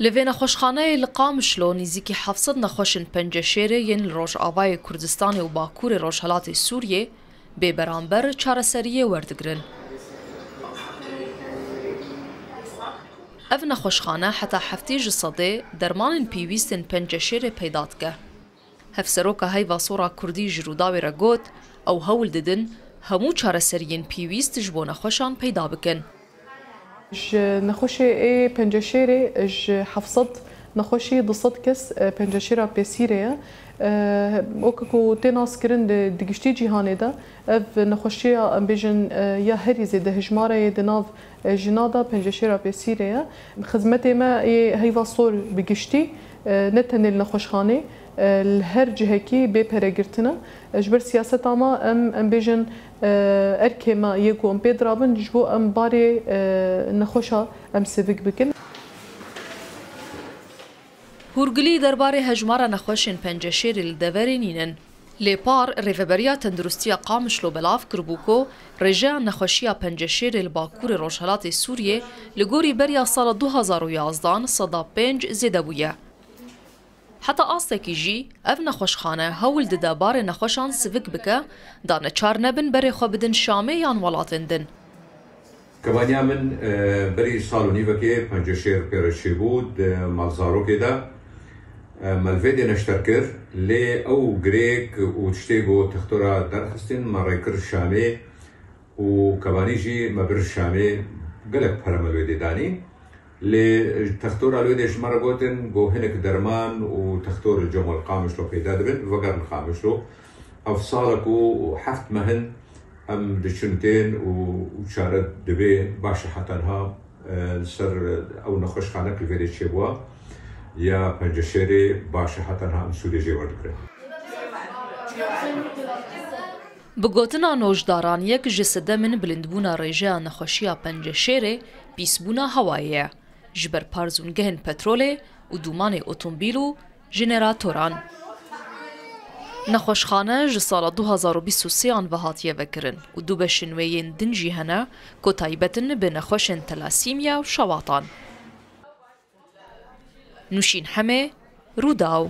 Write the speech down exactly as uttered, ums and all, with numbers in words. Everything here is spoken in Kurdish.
Li vê nexweşxaneyê li Qamişlo nîzîkî heft sed nexweşên penceşêrê yên li Rojavayê Kurdistanê û Bakurê Rojhelatê Sûriyê bê beramber çareseriyê werdigrin. Ev nexweşxane heta heftê ji sedê dermanên pêwîst ên penceşêrê peyda dike. Hevseroka Heyva Sora Kurdî ji Rûdawê re got, ew hewl didin hemû çareseriyên pêwîst ji bo nexweşan peyda bikin. Ji nexweşê ê penceşêrê ji heft sed nexweşî du sed kes, e, penceşêra pêsîrê ye. E, weke ku tê naskirin di, di giştî cîhanê de, ev nexweşiya, em bêjin, e, ya herî zêde hijmareyê di nav, e, jina de penceşêra pêsîrê ye. Xizmetê me yê Heyva Sor bi giştî, e, ne tenê li nexweşxanê, e, li her cihekî bê peregirtin e. E, ji ber siyaseta me em, em bêjin, e, erkê me yê ku em pê dirabin, ji bo em barê, e, nexweşa em sivik bikin. Hûrgilî derbarê hejmara nexweşên penceşêrê li deverê nînin. Lê par Rêveberiya Tenduristiya Qamişlo belav kiribû ku rêjeya nexweşiya penceşêrê li Bakurê Rojhelatê Sûriyê li gorî beriya sala du hazar û yazdan seda pênc zêde bûye. Heta astekî jî ev nexweşxane hewl dide barê nexweşan sivik bike, da neçar nebin berê xwe bidin Şamê yan welatên din. Kebaniya min, e, berî sal û nîvekê penceşêr pê re çêbû di malzarokê de. E, me li vê dê neşter kir, lê ew girêk û tiştê ku textora derxistin me rê kir Şamê û kebanî jî me bir Şamê gelek pere me li wê dê danî. Lê textora li wê dê ji me re gotin ku hinek derman û textor li Cemal Qamişlo peyda dibin, vegerin Qamişlo. Ev salek û heft meh in em diçin tên û, û çare dibe baş e heta niha, e, li ser ew nexweşxanek li vê dê çêbûwa ya penceşêrê baş e heta niha em sûdê jê werdigirin. Bi gotina nojdaran, yek ji sedemên bilindbûna rêjeya nexweşiya penceşêrê pîsbûna hewayê ye, ji ber parzûngehên petrolê û dûmanê otomobîl û jeneratoran. Nexweşxane ji sala du hazar û bîst û sê an ve hatiye vekirin û du beşên wê yên din jî hene ku taybet in bi nexweşên telasîmya û şewatan. Nûşîn Hemê, Rûdaw.